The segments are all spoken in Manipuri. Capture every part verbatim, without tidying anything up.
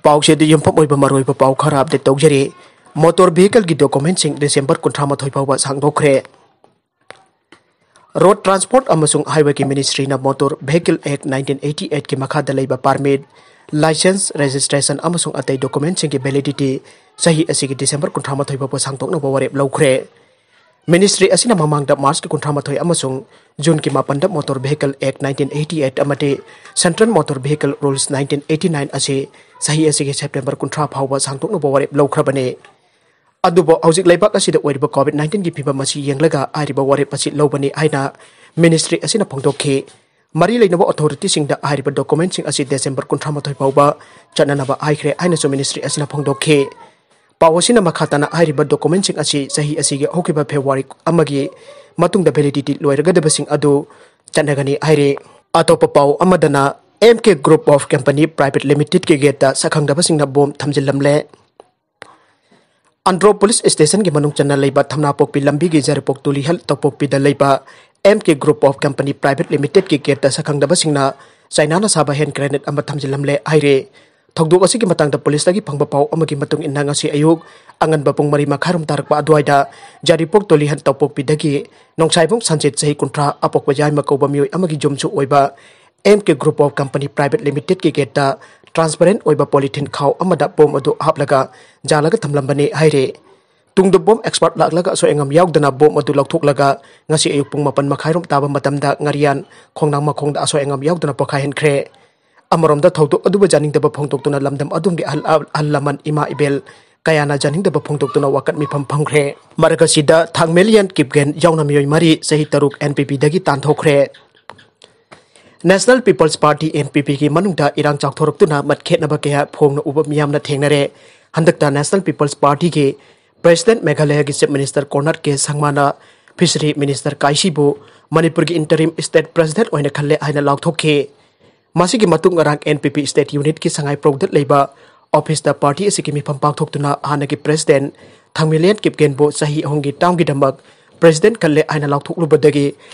ꯄꯥꯎꯁꯦ ꯑꯗꯨ ꯌꯨꯝꯐꯝ ꯑꯣꯏꯕ ꯃꯔꯨꯑꯣꯏꯕ ꯄꯥꯎ ꯈꯔ ꯑꯞꯗꯦꯠ ꯇꯧꯖꯔꯤ꯫ ꯃꯣꯇꯣꯔ ꯚꯤꯍꯤꯀꯜꯒꯤ ꯗꯣꯀꯨꯃꯦꯟꯁꯤꯡ ꯗꯤꯁꯦꯝꯕꯔ ꯀꯨꯟꯊ꯭ꯔꯥ ꯃꯥꯊꯣꯏ ꯐꯥꯎꯕ ꯁꯥꯡꯗꯣꯛꯈ꯭ꯔꯦ꯫ ꯔꯣꯗ ꯇ꯭ꯔꯥꯟꯁꯄꯣꯔꯠ ꯑꯃꯁꯨꯡ ꯍꯥꯏꯋꯦꯒꯤ ꯃꯤꯅꯤꯁꯇ꯭ꯔꯤꯅ ꯃꯣꯇꯣꯔ ꯚꯤꯍꯤꯀꯜ ꯑꯦꯛ ꯅꯥꯏꯟꯇꯤꯟ ꯑꯩꯠꯇꯤ ꯑꯩꯠꯀꯤ ꯃꯈꯥꯗ ꯂꯩꯕ ꯄꯥꯔꯃꯤꯠ, ꯂꯥꯏꯁꯦꯟꯁ, ꯔꯦꯖꯤꯁꯇ꯭ꯔꯦꯁꯟ ꯑꯃꯁꯨꯡ ꯑꯇꯩ ꯗꯣꯀꯨꯃꯦꯟꯁꯤꯡꯒꯤ ꯚꯦꯂꯤꯗꯤꯇꯤ ꯆꯍꯤ ꯑꯁꯤꯒꯤ ꯗꯤꯁꯦꯝꯕꯔ ꯀꯨꯟꯊ꯭ꯔꯥ ꯃꯥꯊꯣꯏ ꯐꯥꯎꯕ ꯁꯥꯡꯗꯣꯛꯅꯕ ꯋꯥꯔꯦꯞ ꯂꯧꯈ꯭ꯔꯦ꯫ ꯃꯤꯅꯤꯁꯇ꯭ꯔꯤ ꯑꯁꯤꯅ ꯃꯃꯥꯡꯗ ꯃꯥꯔꯆꯀꯤ ꯀꯨꯟꯊ꯭ꯔꯥ ꯃꯥꯊꯣꯏ ꯑꯃꯁꯨꯡ ꯖꯨꯟꯒꯤ ꯃꯥꯄꯟꯗ ꯃꯣꯇꯣꯔ ꯚꯤꯍꯤꯀꯜ ꯑꯦꯛ ꯅꯥꯏꯟꯇꯤꯟ ꯑꯩꯠꯇꯤ ꯑꯩꯠ ꯑꯃꯗꯤ central motor vehicle rules nineteen eighty nine ꯑꯁꯤ ꯆꯍꯤ ꯑꯁꯤꯒꯤ ꯁꯦꯞꯇꯦꯝꯕꯔ ꯀꯨꯟꯊ꯭ꯔꯥ ꯐꯥꯎꯕ ꯁꯥꯡꯗꯣꯛꯅꯕ ꯋꯥꯔꯦꯞ ꯂꯧꯈ꯭ꯔꯕꯅꯤ꯫ ꯑꯗꯨꯕꯨ ꯍꯧꯖꯤꯛ ꯂꯩꯕꯥꯛ ꯑꯁꯤꯗ ꯑꯣꯏꯔꯤꯕ ꯀꯣꯚꯤꯗ ꯅꯥꯏꯟꯇꯤꯟꯒꯤ ꯐꯤꯕꯝ ꯑꯁꯤ ꯌꯦꯡꯂꯒ ꯍꯥꯏꯔꯤꯕ ꯋꯥꯔꯦꯞ ꯑꯁꯤ ꯂꯧꯕꯅꯤ ꯍꯥꯏꯅ ꯃꯤꯅꯤꯁꯇ꯭ꯔꯤ ꯑꯁꯤꯅ ꯐꯣꯡꯗꯣꯛꯈꯤ꯫ ꯃꯔꯤ ꯂꯩꯅꯕ ꯑꯣꯊꯣꯔꯤꯇꯤꯁꯤꯡꯗ ꯍꯥꯏꯔꯤꯕ ꯗꯣꯀꯨꯃꯦꯟꯁꯤꯡ ꯑꯁꯤ ꯗꯤꯁꯦꯝꯕꯔ ꯀꯨꯟꯊ꯭ꯔꯥ ꯃꯥꯊꯣꯏ ꯐꯥꯎꯕ ꯆꯠꯅꯅꯕ ꯍꯥꯏꯈ꯭ꯔꯦ ꯍꯥꯏꯅꯁꯨ ꯃꯤꯅꯤꯁꯇ꯭ꯔꯤ ꯑꯁꯤꯅ ꯐꯣꯡꯗꯣꯛꯈꯤ꯫ ꯄꯥꯎ ꯑꯁꯤꯅ ꯃꯈꯥ ꯇꯥꯅ ꯍꯥꯏꯔꯤꯕ ꯗꯣꯀꯨꯃꯦꯟꯁꯤꯡ ꯑꯁꯤ ꯆꯍꯤ ꯑꯁꯤꯒꯤ ꯍꯧꯈꯤꯕ ꯐꯦꯕ꯭ꯔꯨꯋꯥꯔꯤ ꯑꯃꯒꯤ ꯃꯇꯨꯡꯗ ꯚꯦꯂꯤꯗꯤꯇꯤ ꯂꯣꯏꯔꯒꯗꯕꯁꯤꯡ ꯑꯗꯨ ꯆꯠꯅꯒꯅꯤ ꯍꯥꯏꯔꯤ꯫ ꯑꯇꯣꯞꯄ ꯄꯥꯎ ꯑꯃꯗꯅ, M K group of company private ꯂꯤꯃꯤꯇꯦꯗꯀꯤ ꯒꯦꯠꯇ ꯁꯛꯈꯪꯗꯕꯁꯤꯡꯅ ꯕꯣꯝ ꯊꯝꯖꯤꯜꯂꯝꯂꯦ꯫ ꯑꯟꯗ꯭ꯔꯣ ꯄꯨꯂꯤꯁ ꯁ꯭ꯇꯦꯁꯟꯒꯤ ꯃꯅꯨꯡ ꯆꯟꯅ ꯂꯩꯕ ꯊꯝꯅꯥꯄꯣꯛꯄꯤ ꯂꯝꯕꯤꯒꯤ ꯖꯔꯤꯄꯣꯛ ꯇꯨꯂꯤꯍꯜ ꯇꯧꯄꯣꯛꯄꯤꯗ ꯂꯩꯕ M K group of company private ꯂꯤꯃꯤꯇꯦꯗꯀꯤ ꯒꯦꯠꯇ ꯁꯛꯈꯪꯗꯕꯁꯤꯡꯅ ꯆꯥꯏꯅꯥꯅ ꯁꯥꯕ ꯍꯦꯟ ꯒ꯭ꯔꯦꯅꯦꯗ ꯑꯃ ꯊꯝꯖꯤꯜꯂꯝꯂꯦ ꯍꯥꯏꯔꯦ꯫ ꯊꯧꯗꯣꯛ ꯑꯁꯤꯒꯤ ꯃꯇꯥꯡꯗ ꯄꯨꯂꯤꯁꯇꯒꯤ ꯐꯪꯕ ꯄꯥꯎ ꯑꯃꯒꯤ ꯃꯇꯨꯡ ꯏꯟꯅ, ꯉꯁꯤ ꯑꯌꯨꯛ ꯑꯉꯟꯕ ꯄꯨꯡ ꯃꯔꯤ ꯃꯈꯥꯏꯔꯣꯝ ꯇꯥꯔꯛꯄ ꯑꯗꯨꯋꯥꯏꯗ ꯖꯔꯤꯄꯣꯛ ꯇꯣꯂꯤꯍꯟ ꯇꯧꯄꯣꯛꯄꯤꯗꯒꯤ ꯅꯣꯡꯁꯥꯏꯕꯨꯡ ꯁꯟꯖꯤꯠ, ꯆꯍꯤ ꯀꯨꯟꯊ꯭ꯔꯥ, ꯑꯄꯣꯛꯄ ꯌꯥꯏꯃ ꯀꯧꯕ ꯃꯤꯑꯣꯏ ꯑꯃꯒꯤ ꯌꯨꯝꯁꯨ ꯑꯣꯏꯕ M K group of company private ꯂꯤꯃꯤꯇꯦꯗꯀꯤ ꯒꯦꯠꯇ ꯇ꯭ꯔꯥꯟꯁꯄꯔꯦꯟꯠ ꯑꯣꯏꯕ ꯄꯣꯂꯤꯊꯤꯟ ꯈꯥꯎ ꯑꯃꯗ ꯕꯣꯝ ꯑꯗꯨ ꯍꯥꯞꯂꯒ ꯌꯥꯜꯂꯒ ꯊꯝꯂꯝꯕꯅꯤ ꯍꯥꯏꯔꯦ꯫ ꯇꯨꯡꯗ ꯕꯣꯝ ꯑꯦꯛꯁꯄꯥꯔꯠ ꯂꯥꯛꯂꯒ ꯑꯁꯣꯏ ꯑꯉꯥꯝ ꯌꯥꯎꯗꯅ ꯕꯣꯝ ꯑꯗꯨ ꯂꯧꯊꯣꯛꯂꯒ ꯉꯁꯤ ꯑꯌꯨꯛ ꯄꯨꯡ ꯃꯥꯄꯟ ꯃꯈꯥꯏꯔꯣꯝ ꯇꯥꯕ ꯃꯇꯝꯗ ꯉꯥꯔꯤꯌꯥꯟ ꯈꯣꯡꯅꯥꯡ ꯃꯈꯣꯡꯗ ꯑꯁꯣꯏ ꯑꯉꯥꯝ ꯌꯥꯎꯗꯅ ꯄꯣꯈꯥꯏꯍꯟꯈ꯭ꯔꯦ꯫ ꯑꯃꯔꯣꯝꯗ ꯊꯧꯗꯣꯛ ꯑꯗꯨꯕꯨ ꯌꯥꯅꯤꯡꯗꯕ ꯐꯣꯡꯗꯣꯛꯇꯨꯅ ꯂꯝꯗꯝ ꯑꯗꯨꯝꯒꯤ ꯑꯍꯜ, ꯑꯍꯜ ꯂꯃꯟ, ꯏꯃꯥ ꯏꯕꯦꯜ ꯀꯌꯥꯅ ꯌꯥꯅꯤꯡꯗꯕ ꯐꯣꯡꯗꯣꯛꯇꯨꯅ ꯋꯥꯀꯠ ꯃꯤꯐꯝ ꯐꯝꯈ꯭ꯔꯦ꯫ ꯃꯔꯛ ꯑꯁꯤꯗ ꯊꯥꯡꯃꯦꯂꯤꯌꯥꯟ ꯀꯤꯞꯒꯦꯟ ꯌꯥꯎꯅ ꯃꯤꯑꯣꯏ ꯃꯔꯤ, ꯆꯍꯤ ꯇꯔꯨꯛ, ꯑꯦꯟ ꯄꯤ ꯄꯤꯗꯒꯤ ꯇꯥꯟꯊꯣꯛꯈ꯭ꯔꯦ꯫ National people's party, N P ꯄꯤꯒꯤ ꯃꯅꯨꯡꯗ ꯏꯔꯥꯡ ꯆꯥꯎꯊꯣꯔꯛꯇꯨꯅ ꯃꯠ ꯈꯦꯠꯅꯕ ꯀꯌꯥ ꯐꯣꯡꯅ ꯎꯕ ꯃꯤꯌꯥꯝꯅ ꯊꯦꯡꯅꯔꯦ꯫ ꯍꯟꯗꯛꯇ ꯅꯦꯁꯅꯦꯜ ꯄꯤꯄꯜꯁ ꯄꯥꯔꯇꯤꯒꯤ ꯄ꯭ꯔꯦꯁꯤꯗꯦꯟꯠ ꯃꯦꯘꯥꯂꯌꯒꯤ ꯆꯤꯐ ꯃꯤꯅꯤꯁꯇꯔ ꯀꯣꯅꯔ ꯀꯦ ꯁꯪꯃꯥꯅ ꯐꯤꯁꯔꯤ ꯃꯤꯅꯤꯁꯇꯔ ꯀꯥꯏꯁꯤꯕꯨ ꯃꯅꯤꯄꯨꯔꯒꯤ ꯏꯟꯇꯔꯤꯝ ꯁ꯭ꯇꯦꯠ ꯄ꯭ꯔꯦꯁꯤꯗꯦꯟꯠ ꯑꯣꯏꯅ ꯈꯜꯂꯦ ꯍꯥꯏꯅ ꯂꯥꯎꯊꯣꯛꯈꯤ꯫ ꯃꯁꯤꯒꯤ ꯃꯇꯨꯡ ꯉꯔꯥꯡ ꯑꯦꯟ ꯄꯤ ꯄꯤ ꯁ꯭ꯇꯦꯠ ꯌꯨꯅꯤꯠꯀꯤ ꯁꯉꯥꯏꯄ꯭ꯔꯧꯗ ꯂꯩꯕ ꯑꯣꯐꯤꯁꯇ ꯄꯥꯔꯇꯤ ꯑꯁꯤꯒꯤ ꯃꯤꯐꯝ ꯄꯥꯡꯊꯣꯛꯇꯨꯅ ꯍꯥꯟꯅꯒꯤ ꯄ꯭ꯔꯦꯁꯤꯗꯦꯟꯠ ꯊꯥꯡꯃꯤꯂꯦꯟ ꯀꯤꯞꯒꯦꯟꯕꯨ ꯆꯍꯤ ꯑꯍꯨꯝꯒꯤ ꯇꯥꯝꯒꯤꯗꯃꯛ ꯄ꯭ꯔꯦꯁꯤꯗꯦꯟꯠ ꯈꯜꯂꯦ ꯍꯥꯏꯅ ꯂꯥꯎꯊꯣꯛꯂꯨꯕꯗꯒꯤ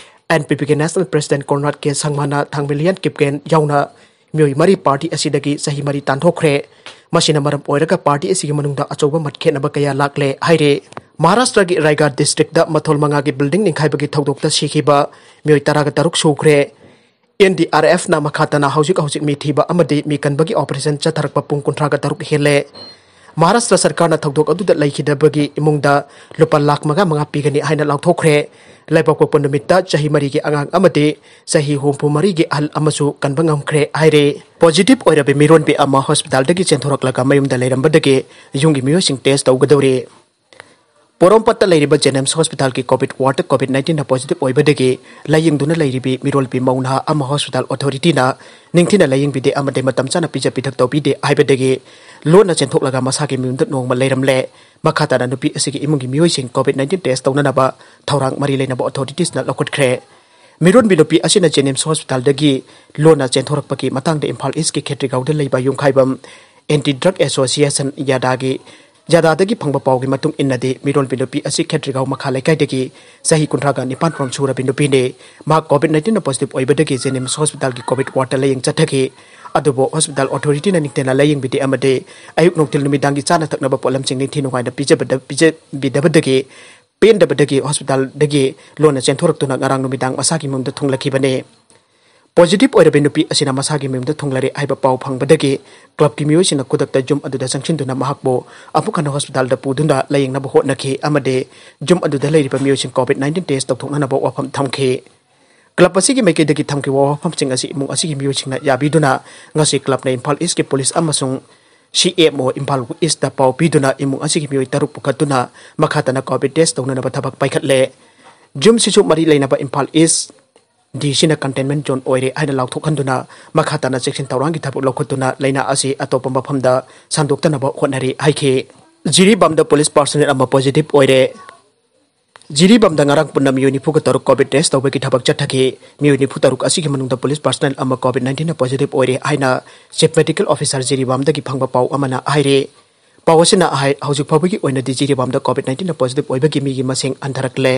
ꯑꯦꯟ ꯄꯤ ꯄꯤꯒꯤ ꯅꯦꯁꯅꯦꯜ ꯄ꯭ꯔꯦꯁꯤꯗꯦꯟꯠ ꯀꯣꯅꯔꯥꯗ ꯀꯦ ꯁꯪꯃꯥꯅ ꯊꯥꯡꯃꯤꯂꯤꯌꯥꯟ ꯀꯤꯞꯒꯦꯟ ꯌꯥꯎꯅ ꯃꯤꯑꯣꯏ ꯃꯔꯤ ꯄꯥꯔꯇꯤ ꯑꯁꯤꯗꯒꯤ ꯆꯍꯤ ꯃꯔꯤ ꯇꯥꯟꯊꯣꯛꯈ꯭ꯔꯦ꯫ ꯃꯁꯤꯅ ꯃꯔꯝ ꯑꯣꯏꯔꯒ ꯄꯥꯔꯇꯤ ꯑꯁꯤꯒꯤ ꯃꯅꯨꯡꯗ ꯑꯆꯧꯕ ꯃꯠ ꯈꯦꯠꯅꯕ ꯀꯌꯥ ꯂꯥꯛꯂꯦ ꯍꯥꯏꯔꯦ꯫ ꯃꯍꯥꯔꯥꯁꯇ꯭ꯔꯒꯤ ꯔꯥꯏꯒꯥꯗ ꯗꯤꯁꯇ꯭ꯔꯤꯛꯇ ꯃꯊꯣꯜ ꯃꯉꯥꯒꯤ ꯕꯤꯜꯗꯤꯡ ꯅꯤꯡꯈꯥꯏꯕꯒꯤ ꯊꯧꯗꯣꯛꯇ ꯁꯤꯈꯤꯕ ꯃꯤꯑꯣꯏ ꯇꯔꯥꯒ ꯇꯔꯨꯛ ꯁꯨꯈ꯭ꯔꯦ꯫ ꯑꯦꯟ ꯗꯤ ꯑꯥꯔ ꯑꯦꯐꯅ ꯃꯈꯥ ꯇꯥꯅ ꯍꯧꯖꯤꯛ ꯍꯧꯖꯤꯛ ꯃꯤ ꯊꯤꯕ ꯑꯃꯗꯤ ꯃꯤ ꯀꯟꯕꯒꯤ ꯑꯣꯄꯔꯦꯁꯟ ꯆꯠꯊꯔꯛꯄ ꯄꯨꯡ ꯀꯨꯟꯊ꯭ꯔꯥꯒ ꯇꯔꯨꯛ ꯍꯦꯜꯂꯦ꯫ ꯃꯍꯥꯔꯥꯁꯇ꯭ꯔ ꯁꯔꯀꯥꯔꯅ ꯊꯧꯗꯣꯛ ꯑꯗꯨꯗ ꯂꯩꯈꯤꯗꯕꯒꯤ ꯏꯃꯨꯡꯗ ꯂꯨꯄꯥ ꯂꯥꯈ ꯃꯉꯥ ꯃꯉꯥ ꯄꯤꯒꯅꯤ ꯍꯥꯏꯅ ꯂꯥꯎꯊꯣꯛꯈ꯭ꯔꯦ꯫ ꯂꯩꯕꯥꯛꯄꯣꯛꯄ ꯅꯨꯃꯤꯠꯇ ꯆꯍꯤ ꯃꯔꯤꯒꯤ ꯑꯉꯥꯡ ꯑꯃꯗꯤ ꯆꯍꯤ ꯍꯨꯝꯐꯨ ꯃꯔꯤꯒꯤ ꯑꯍꯜ ꯑꯃꯁꯨ ꯀꯟꯕ ꯉꯝꯈ꯭ꯔꯦ ꯍꯥꯏꯔꯦ꯫ ꯄꯣꯖꯤꯇꯤꯚ ꯑꯣꯏꯔꯕ ꯃꯤꯔꯣꯟꯕꯤ ꯑꯃ ꯍꯣꯁꯄꯤꯇꯥꯜꯗꯒꯤ ꯆꯦꯟꯊꯣꯔꯛꯂꯒ ꯃꯌꯨꯝꯗ ꯂꯩꯔꯝꯕꯗꯒꯤ ꯌꯨꯝꯒꯤ ꯃꯤꯑꯣꯏꯁꯤꯡ ꯇꯦꯁ ꯇꯧꯒꯗꯧꯔꯤ꯫ ꯄꯣꯔꯣꯝꯄꯠꯇ ꯂꯩꯔꯤꯕ ꯖꯦꯅꯤꯝꯁ ꯍꯣꯁꯄꯤꯇꯥꯜꯒꯤ ꯀꯣꯚꯤꯗ ꯋꯥꯔꯗꯇ ꯀꯣꯚꯤꯗ ꯅꯥꯏꯟꯇꯤꯟꯅ ꯄꯣꯖꯤꯇꯤꯚ ꯑꯣꯏꯕꯗꯒꯤ ꯂꯥꯌꯦꯡꯗꯨꯅ ꯂꯩꯔꯤꯕꯤ ꯃꯤꯔꯣꯜꯕꯤ ꯃꯧ ꯅꯍꯥ ꯑꯃ ꯍꯣꯁꯄꯤꯇꯥꯜ ꯑꯣꯊꯣꯔꯤꯇꯤꯅ ꯅꯤꯡꯊꯤꯅ ꯂꯥꯌꯦꯡꯕꯤꯗꯦ ꯑꯃꯗꯤ ꯃꯇꯝ ꯆꯥꯅ ꯄꯤꯖ ꯄꯤꯊꯛ ꯇꯧꯕꯤꯗꯦ ꯍꯥꯏꯕꯗꯒꯤ ꯂꯣꯟꯅ ꯆꯦꯟꯊꯣꯛꯂꯒ ꯃꯁꯥꯒꯤ ꯃꯌꯨꯝꯗ ꯅꯣꯡꯃ ꯂꯩꯔꯝꯂꯦ꯫ ꯃꯈꯥ ꯇꯥꯅ ꯅꯨꯄꯤ ꯑꯁꯤꯒꯤ ꯏꯃꯨꯡꯒꯤ ꯃꯤꯑꯣꯏꯁꯤꯡ ꯀꯣꯚꯤꯗ ꯅꯥꯏꯟꯇꯤꯟ ꯇꯦꯁ ꯇꯧꯅꯅꯕ ꯊꯧꯔꯥꯡ ꯃꯔꯤ ꯂꯩꯅꯕ ꯑꯣꯊꯣꯔꯤꯇꯤꯁꯅ ꯂꯧꯈꯠꯈ꯭ꯔꯦ꯫ ꯃꯤꯔꯣꯟꯕꯤ ꯅꯨꯄꯤ ꯑꯁꯤꯅ ꯖꯦꯅꯤꯝꯁ ꯍꯣꯁꯄꯤꯇꯥꯜꯗꯒꯤ ꯂꯣꯟꯅ ꯆꯦꯟꯊꯣꯔꯛꯄꯒꯤ ꯃꯇꯥꯡꯗ ꯏꯝꯐꯥꯜ ꯏꯁꯀꯤ ꯈꯦꯇ꯭ꯔꯤꯒꯥꯎꯗ ꯂꯩꯕ ꯌꯨꯝꯈꯥꯏꯕꯝ ꯑꯦꯟꯇꯤ ꯗ꯭ꯔꯒ ꯑꯦꯁꯣꯁꯤꯌꯦꯁꯟ ꯌꯥꯗꯥꯒꯤ ꯌꯥꯗꯥꯗꯒꯤ ꯐꯪꯕ ꯄꯥꯎꯒꯤ ꯃꯇꯨꯡ ꯏꯟꯅꯗꯤ, ꯃꯤꯔꯣꯟꯕꯤ ꯅꯨꯄꯤ ꯑꯁꯤ ꯈꯦꯇ꯭ꯔꯤꯒꯥꯎ ꯃꯈꯥ ꯂꯩꯀꯥꯏꯗꯒꯤ ꯆꯍꯤ ꯀꯨꯟꯊ꯭ꯔꯥꯒ ꯅꯤꯄꯥꯟ ꯔꯣꯝ ꯁꯨꯔꯕꯤ ꯅꯨꯄꯤꯅꯤ꯫ ꯃꯍꯥꯛ ꯀꯣꯚꯤꯗ ꯅꯥꯏꯟꯇꯤꯟꯅ ꯄꯣꯖꯤꯇꯤꯚ ꯑꯣꯏꯕꯗꯒꯤ ꯖꯦꯅꯤꯝꯁ ꯍꯣꯁꯄꯤꯇꯥꯜꯒꯤ ꯀꯣꯚꯤꯗ ꯋꯥꯔꯗꯇ ꯂꯥꯌꯦꯡ ꯆꯠꯊꯈꯤ꯫ ꯑꯗꯨꯕꯨ ꯍꯣꯁꯄꯤꯇꯥꯜ ꯑꯣꯊꯣꯔꯤꯇꯤꯅ ꯅꯤꯡꯊꯤꯅ ꯂꯥꯌꯦꯡꯕꯤꯗꯦ ꯑꯃꯗꯤ ꯑꯌꯨꯛ ꯅꯨꯡꯊꯤꯜ ꯅꯨꯃꯤꯗꯥꯡꯒꯤ ꯆꯥꯅ ꯊꯛꯅꯕ ꯄꯣꯠꯂꯝꯁꯤꯡ ꯅꯤꯡꯊꯤ ꯅꯨꯡꯉꯥꯏꯅ ꯄꯤꯖꯕꯗ-, ꯄꯤꯖꯕꯤꯗꯕꯗꯒꯤ ꯄꯦꯟꯗꯕꯗꯒꯤ ꯍꯣꯁꯄꯤꯇꯥꯜꯗꯒꯤ ꯂꯣꯟꯅ ꯆꯦꯟꯊꯣꯔꯛꯇꯨꯅ ꯉꯔꯥꯡ ꯅꯨꯃꯤꯗꯥꯡ ꯃꯁꯥꯒꯤ ꯃꯌꯨꯝꯗ ꯊꯨꯡꯂꯛꯈꯤꯕꯅꯤ꯫ ꯄꯣꯖꯤꯇꯤꯚ ꯑꯣꯏꯔꯕꯤ ꯅꯨꯄꯤ ꯑꯁꯤꯅ ꯃꯁꯥꯒꯤ ꯃꯌꯨꯝꯗ ꯊꯨꯡꯂꯔꯦ ꯍꯥꯏꯕ ꯄꯥꯎ ꯐꯪꯕꯗꯒꯤ ꯀ꯭ꯂꯕꯀꯤ ꯃꯤꯑꯣꯏꯁꯤꯡꯅ ꯈꯨꯗꯛꯇ ꯌꯨꯝ ꯑꯗꯨꯗ ꯆꯪꯁꯤꯟꯗꯨꯅ ꯃꯍꯥꯛꯄꯨ ꯑꯃꯨꯛ ꯍꯟꯅ ꯍꯣꯁꯄꯤꯇꯥꯜꯗ ꯄꯨꯗꯨꯅ ꯂꯥꯌꯦꯡꯅꯕ ꯍꯣꯠꯅꯈꯤ ꯑꯃꯗꯤ ꯌꯨꯝ ꯑꯗꯨꯗ ꯂꯩꯔꯤꯕ ꯃꯤꯑꯣꯏꯁꯤꯡ ꯀꯣꯚꯤꯗ ꯅꯥꯏꯟꯇꯤꯟ ꯇꯦꯁ ꯇꯧꯊꯣꯛꯅꯅꯕ ꯋꯥꯐꯝ ꯊꯝꯈꯤ꯫ ꯀ꯭ꯂꯕ ꯑꯁꯤꯒꯤ ꯃꯥꯏꯀꯩꯗꯒꯤ ꯊꯝꯈꯤꯕ ꯋꯥꯐꯝꯁꯤꯡ ꯑꯁꯤ ꯏꯃꯨꯡ ꯑꯁꯤꯒꯤ ꯃꯤꯑꯣꯏꯁꯤꯡꯅ ꯌꯥꯕꯤꯗꯨꯅ ꯉꯁꯤ ꯀ꯭ꯂꯕꯅ ꯏꯝꯐꯥꯜ ꯏꯁꯀꯤ ꯄꯨꯂꯤꯁ ꯑꯃꯁꯨꯡ ꯁꯤ ꯑꯦꯝ ꯑꯣ ꯏꯝꯐꯥꯜ ꯏꯁꯇ ꯄꯥꯎ ꯄꯤꯗꯨꯅ ꯏꯃꯨꯡ ꯑꯁꯤꯒꯤ ꯃꯤꯑꯣꯏ ꯇꯔꯨꯛ ꯄꯨꯈꯠꯇꯨꯅ ꯃꯈꯥ ꯇꯥꯅ ꯀꯣꯚꯤꯗ ꯇꯦꯁ ꯇꯧꯅꯅꯕ ꯊꯕꯛ ꯄꯥꯏꯈꯠꯂꯦ꯫ ꯌꯨꯝꯁꯤꯁꯨ ꯃꯔꯤ ꯂꯩꯅꯕ ꯏꯝꯐꯥꯜ ꯏꯁ ꯗꯤ ꯁꯤꯅ ꯀꯟꯇꯦꯟꯃꯦꯟ ꯖꯣꯟ ꯑꯣꯏꯔꯦ ꯍꯥꯏꯅ ꯂꯥꯎꯊꯣꯛꯍꯟꯗꯨꯅ ꯃꯈꯥ ꯇꯥꯅ ꯆꯦꯛꯁꯤꯟ ꯊꯧꯔꯥꯡꯒꯤ ꯊꯕꯛ ꯂꯧꯈꯠꯇꯨꯅ ꯂꯥꯏꯅꯥ ꯑꯁꯤ ꯑꯇꯣꯞꯄ ꯃꯐꯝꯗ ꯁꯟꯗꯣꯛꯇꯅꯕ ꯍꯣꯠꯅꯔꯤ ꯍꯥꯏꯈꯤ꯫ ꯖꯤꯔꯤꯕꯥꯝꯗ ꯄꯨꯂꯤꯁ ꯄꯥꯔꯁꯣꯅꯦꯜ ꯑꯃ ꯄꯣꯖꯤꯇꯤꯚ ꯑꯣꯏꯔꯦ꯫ ꯖꯤꯔꯤꯕꯥꯝꯗ ꯉꯔꯥꯡ ꯄꯨꯟꯅ ꯃꯤꯑꯣꯏ ꯅꯤꯐꯨꯒ ꯇꯔꯨꯛ ꯀꯣꯚꯤꯗ ꯇꯦꯁ ꯇꯧꯕꯒꯤ ꯊꯕꯛ ꯆꯠꯊꯈꯤ꯫ ꯃꯤꯑꯣꯏ ꯅꯤꯐꯨ ꯇꯔꯨꯛ ꯑꯁꯤꯒꯤ ꯃꯅꯨꯡꯗ ꯄꯨꯂꯤꯁ ꯄꯥꯔꯁꯣꯅꯦꯜ ꯑꯃ ꯀꯣꯚꯤꯗ ꯅꯥꯏꯟꯇꯤꯟꯅ ꯄꯣꯖꯤꯇꯤꯚ ꯑꯣꯏꯔꯦ ꯍꯥꯏꯅ ꯆꯤꯐ ꯃꯦꯗꯤꯀꯦꯜ ꯑꯣꯐꯤꯁꯥꯔ ꯖꯤꯔꯤꯕꯥꯝꯗꯒꯤ ꯐꯪꯕ ꯄꯥꯎ ꯑꯃꯅ ꯍꯥꯏꯔꯤ꯫ ꯄꯥꯎ ꯑꯁꯤꯅ ꯍꯥꯏ, ꯍꯧꯖꯤꯛ ꯐꯥꯎꯕꯒꯤ ꯑꯣꯏꯅꯗꯤ ꯖꯤꯔꯤꯕꯥꯝꯗ ꯀꯣꯚꯤꯗ ꯅꯥꯏꯟꯇꯤꯟꯅ ꯄꯣꯖꯤꯇꯤꯚ ꯑꯣꯏꯕꯒꯤ ꯃꯤꯒꯤ ꯃꯁꯤꯡ ꯍꯟꯊꯔꯛꯂꯦ꯫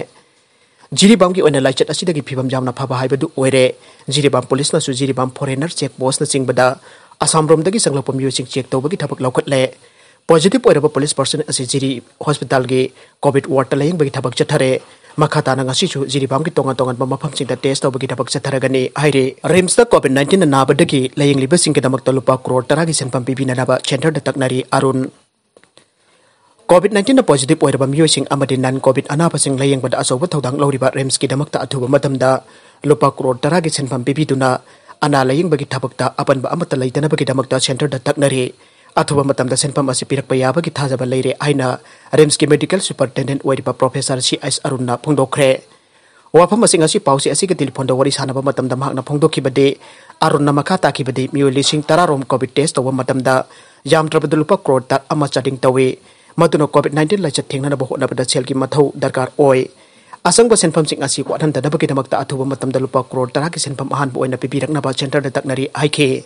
ꯖꯤꯔꯤꯕꯥꯝꯒꯤ ꯑꯣꯏꯅ ꯂꯥꯏꯆꯠ ꯑꯁꯤꯗꯒꯤ ꯐꯤꯕꯝ ꯌꯥꯝꯅ ꯐꯕ ꯍꯥꯏꯕꯗꯨ ꯑꯣꯏꯔꯦ꯫ ꯖꯤꯔꯤꯕꯥꯝ ꯄꯨꯂꯤꯁꯅꯁꯨ ꯖꯤꯔꯤꯕꯥꯝ ꯐꯣꯔꯦꯅꯔ ꯆꯦꯛ ꯄꯣꯁꯅꯆꯤꯡꯕꯗ ꯑꯁꯥꯝꯔꯣꯝꯗꯒꯤ ꯆꯪꯂꯛꯄ ꯃꯤꯑꯣꯏꯁꯤꯡ ꯆꯦꯛ ꯇꯧꯕꯒꯤ ꯊꯕꯛ ꯂꯧꯈꯠꯂꯦ꯫ ꯄꯣꯖꯤꯇꯤꯚ ꯑꯣꯏꯔꯕ ꯄꯨꯂꯤꯁ ꯄꯔꯁꯟ ꯑꯁꯤ ꯖꯤꯔꯤ ꯍꯣꯁꯄꯤꯇꯥꯜꯒꯤ ꯀꯣꯚꯤꯗ ꯋꯥꯔꯗꯇ ꯂꯥꯌꯦꯡꯕꯒꯤ ꯊꯕꯛ ꯆꯠꯊꯔꯦ꯫ ꯃꯈꯥ ꯇꯥꯅ ꯉꯁꯤꯁꯨ ꯖꯤꯔꯤꯕꯥꯝꯒꯤ ꯇꯣꯉꯥꯟ ꯇꯣꯉꯥꯟꯕ ꯃꯐꯝꯁꯤꯡꯗ ꯇꯦꯁ ꯇꯧꯕꯒꯤ ꯊꯕꯛ ꯆꯠꯊꯔꯒꯅꯤ ꯍꯥꯏꯔꯤ꯫ ꯔꯤꯝꯁꯇ ꯀꯣꯚꯤꯗ ꯅꯥꯏꯟꯇꯤꯟꯅ ꯅꯥꯕꯗꯒꯤ ꯂꯥꯌꯦꯡꯂꯤꯕꯁꯤꯡꯒꯤꯗꯃꯛꯇ ꯂꯨꯄꯥ ꯀ꯭ꯔꯣꯔ ꯇꯔꯥꯒꯤ ꯁꯦꯟꯐꯝ ꯄꯤꯕꯤꯅꯅꯕ ꯁꯦꯟꯇꯔꯗ ꯇꯛꯅꯔꯤ꯫ ꯑꯔꯨꯟ꯫ ꯀꯣꯚꯤꯗ ꯅꯥꯏꯟꯇꯤꯟꯅ ꯄꯣꯖꯤꯇꯤꯚ ꯑꯣꯏꯔꯕ ꯃꯤꯑꯣꯏꯁꯤꯡ ꯑꯃꯗꯤ ꯅꯟ ꯀꯣꯚꯤꯗ ꯑꯅꯥꯕꯁꯤꯡ ꯂꯥꯌꯦꯡꯕꯗ ꯑꯆꯧꯕ ꯊꯧꯗꯥꯡ ꯂꯧꯔꯤꯕ ꯔꯤꯝꯁꯀꯤꯗꯃꯛꯇ ꯑꯊꯨꯕ ꯃꯇꯝꯗ ꯂꯨꯄꯥ ꯀ꯭ꯔꯣꯔ ꯇꯔꯥꯒꯤ ꯁꯦꯟꯐꯝ ꯄꯤꯕꯤꯗꯨꯅ ꯑꯅꯥ ꯂꯥꯌꯦꯡꯕꯒꯤ ꯊꯕꯛꯇ ꯑꯄꯟꯕ ꯑꯃꯠꯇ ꯂꯩꯇꯅꯕꯒꯤꯗꯃꯛꯇ ꯁꯦꯟꯇꯔꯗ ꯇꯛꯅꯔꯤ꯫ ꯑꯊꯨꯕ ꯃꯇꯝꯗ ꯁꯦꯟꯐꯝ ꯑꯁꯤ ꯄꯤꯔꯛꯄ ꯌꯥꯕꯒꯤ ꯊꯥꯖꯕ ꯂꯩꯔꯦ ꯍꯥꯏꯅ ꯔꯤꯝꯁꯀꯤ ꯃꯦꯗꯤꯀꯦꯜ ꯁꯨꯄꯔꯤꯟꯇꯦꯟꯗꯦꯟꯠ ꯑꯣꯏꯔꯤꯕ ꯄ꯭ꯔꯣꯐꯦꯁꯔ ꯁꯤ ꯑꯩꯆ ꯑꯔꯨꯟꯅ ꯐꯣꯡꯗꯣꯛꯈ꯭ꯔꯦ꯫ ꯋꯥꯐꯝ ꯑꯁꯤꯡ ꯑꯁꯤ ꯄꯥꯎꯆꯦ ꯑꯁꯤꯒꯤ ꯇꯦꯂꯤꯐꯣꯟꯗ ꯋꯥꯔꯤ ꯁꯥꯟꯅꯕ ꯃꯇꯝꯗ ꯃꯍꯥꯛꯅ ꯐꯣꯡꯗꯣꯛꯈꯤꯕꯗꯤ, ꯑꯔꯨꯟꯅ ꯃꯈꯥ ꯇꯥꯈꯤꯕꯗꯤ, ꯃꯤꯑꯣꯏ ꯂꯤꯁꯤꯡ ꯇꯔꯥ ꯔꯣꯝ ꯀꯣꯚꯤꯗ ꯇꯦꯁ ꯇꯧꯕ ꯃꯇꯝꯗ ꯌꯥꯝꯗ꯭ꯔꯕꯗ ꯂꯨꯄꯥ ꯀ꯭ꯔꯣꯔ ꯇꯔꯥ ꯑꯃ ꯆꯥꯗꯤꯡ ꯇꯧꯏ꯫ ꯃꯗꯨꯅ ꯀꯣꯚꯤꯗ ꯅꯥꯏꯟꯇꯤꯟ ꯂꯥꯏꯆꯠ ꯊꯦꯡꯅꯅꯕ ꯍꯣꯠꯅꯕꯗ ꯁꯦꯜꯒꯤ ꯃꯊꯧ ꯗꯔꯀꯥꯔ ꯑꯣꯏ꯫ ꯑꯁꯪꯕ ꯁꯦꯟꯐꯝꯁꯤꯡ ꯑꯁꯤ ꯋꯥꯠꯍꯟꯗꯅꯕꯒꯤꯗꯃꯛꯇ ꯑꯊꯨꯕ ꯃꯇꯝꯗ ꯂꯨꯄꯥ ꯀ꯭ꯔꯣꯔ ꯇꯔꯥꯒꯤ ꯁꯦꯟꯐꯝ ꯑꯍꯥꯟꯕ ꯑꯣꯏꯅ ꯄꯤꯕꯤꯔꯛꯅꯕ ꯁꯦꯟꯇꯔꯗ ꯇꯛꯅꯔꯤ ꯍꯥꯏꯈꯤ꯫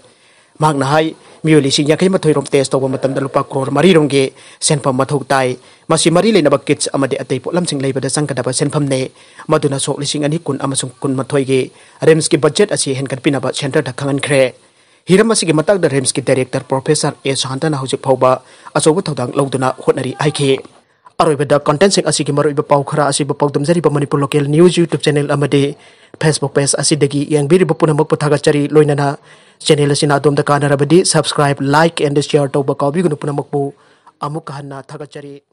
ꯃꯍꯥꯛꯅ ꯍꯥꯏ, ꯃꯤꯑꯣꯏ ꯂꯤꯁꯤꯡ ꯌꯥꯡꯈꯩ ꯃꯥꯊꯣꯏ ꯔꯣꯝ ꯇꯦꯁ ꯇꯧꯕ ꯃꯇꯝꯗ ꯂꯨꯄꯥ ꯀ꯭ꯔꯣꯔ ꯃꯔꯤ ꯔꯣꯝꯒꯤ ꯁꯦꯟꯐꯝ ꯃꯊꯧ ꯇꯥꯏ꯫ ꯃꯁꯤ ꯃꯔꯤ ꯂꯩꯅꯕ ꯀꯤꯠꯁ ꯑꯃꯗꯤ ꯑꯇꯩ ꯄꯣꯠꯂꯝꯁꯤꯡ ꯂꯩꯕꯗ ꯆꯪꯒꯗꯕ ꯁꯦꯟꯐꯝꯅꯤ꯫ ꯃꯗꯨꯅ ꯁꯣꯛ ꯂꯤꯁꯤꯡ ꯑꯅꯤ ꯀꯨꯟ ꯑꯃꯁꯨꯡ ꯀꯨꯟꯃꯥꯊꯣꯏꯒꯤ ꯔꯤꯝꯁꯀꯤ ꯕꯖꯦꯠ ꯑꯁꯤ ꯍꯦꯟꯒꯠꯄꯤꯅꯕ ꯁꯦꯟꯇꯔꯗ ꯈꯪꯍꯟꯈ꯭ꯔꯦ꯫ ꯍꯤꯔꯝ ꯑꯁꯤꯒꯤ ꯃꯇꯥꯡꯗ ꯔꯤꯝꯁꯀꯤ ꯗꯥꯏꯔꯦꯛꯇꯔ ꯄ꯭ꯔꯣꯐꯦꯁꯔ ꯑꯦ ꯁꯥꯟꯇꯅ ꯍꯧꯖꯤꯛ ꯐꯥꯎꯕ ꯑꯆꯧꯕ ꯊꯧꯗꯥꯡ ꯂꯧꯗꯨꯅ ꯍꯣꯠꯅꯔꯤ ꯍꯥꯏꯈꯤ꯫ ꯑꯔꯣꯏꯕꯗ ꯀꯟꯇꯦꯟꯁꯤꯡ ꯑꯁꯤꯒꯤ ꯃꯔꯨꯑꯣꯏꯕ ꯄꯥꯎ ꯈꯔ ꯑꯁꯤꯕꯨ ꯄꯥꯎꯗꯝꯖꯔꯤꯕ Manipur local news YouTube channel ꯑꯃꯗꯤ Facebook ꯄꯦꯖ ꯑꯁꯤꯗꯒꯤ ꯌꯦꯡꯕꯤꯔꯤꯕ ꯄꯨꯝꯅꯃꯛꯄꯨ ꯊꯥꯒꯠꯆꯔꯤ꯫ ꯂꯣꯏꯅꯅ ꯆꯦꯅꯦꯜ ꯑꯁꯤꯅ ꯑꯗꯣꯝꯗ ꯀꯥꯟꯅꯔꯕꯗꯤ subscribe, like and share ꯇꯧꯕ ꯀꯥꯎꯕꯤꯒꯅꯨ꯫ ꯄꯨꯝꯅꯃꯛꯄꯨ ꯑꯃꯨꯛꯀ ꯍꯟꯅ ꯊꯥꯒꯠꯆꯔꯤ꯫